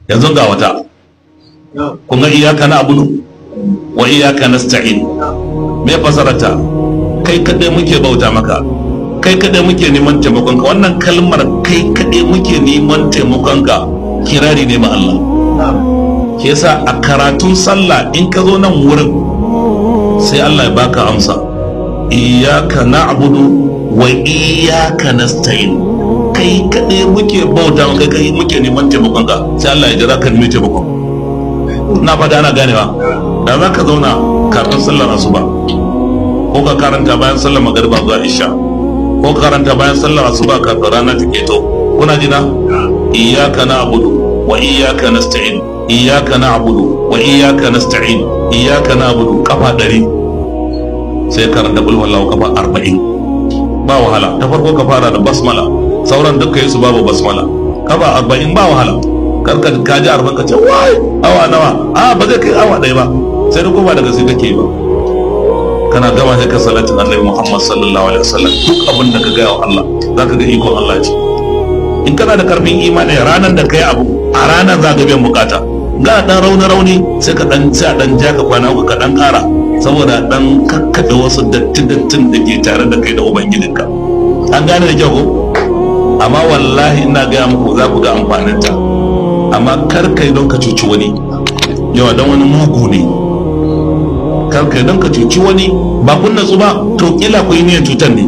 Yanzu ga wata. Kun ga "Iyyaka na'budu wa iyyaka nasta'in", me fasarata? Kai kadai muke bauta maka, kai kadai muke neman taimakon ka. Wannan kalmar "kai kadai muke neman taimakon ka" kirari ne ma Allah. Ke yasa a karatun sallah, in ka zo nan wurin, sai Allah ya baka amsa: "Iyyaka na'budu wa iyyaka nasta'in". Kai kadai muke bauta maka, kai muke neman taimakon ka. Sai Allah ya jira ka nemi taimakon. Na fata ana ganewa. Da za ka zauna kafin sallar asuba, ko ka karanta bayan sallar magariba zuwa isha, ko ka karanta bayan sallar asuba kafin rana ta keto, kuna jina? "Iyyaka na'budu wa iyyaka nasta'in, iyyaka na'budu wa iyyaka nasta'in, iyyaka na'budu" kafa 100, sai karanta qul huwallahu kafa 40. Ba wahala. Ta farko ka fara da basmala, sauran duka yi su babu basmala. Kafa 40 ba wahala. Karka ka ji 40 ka ce, "Wai, awa nawa?" A ba zai kai awa 1 ba, sai da ba daga sai kake ba. Kana gama, sai ka salatin Annabi Muhammad sallallahu alaihi wasallam. Duk abin da ka gaya wa Allah, zaka ga ikon Allah ce. In kana da karfin imani, ranar da kai abu, a ranar za ka biyan bukata. Ga dan rauni rauni, sai ka dan sai a dan ja ka kwana 3, ka dan kara, saboda dan kakkaɓe wasu datti dattin da ke tare da kai da ubangijinka. An gane da kyau ko? Amma wallahi ina gaya muku, za ku ga amfaninta. Amma kar kai don ka cuci wani yawa, don wani mugu ne. Kar kai don ka cuci wani. Ba kun natsu ba? To kila ku yi niyyar cutar ne.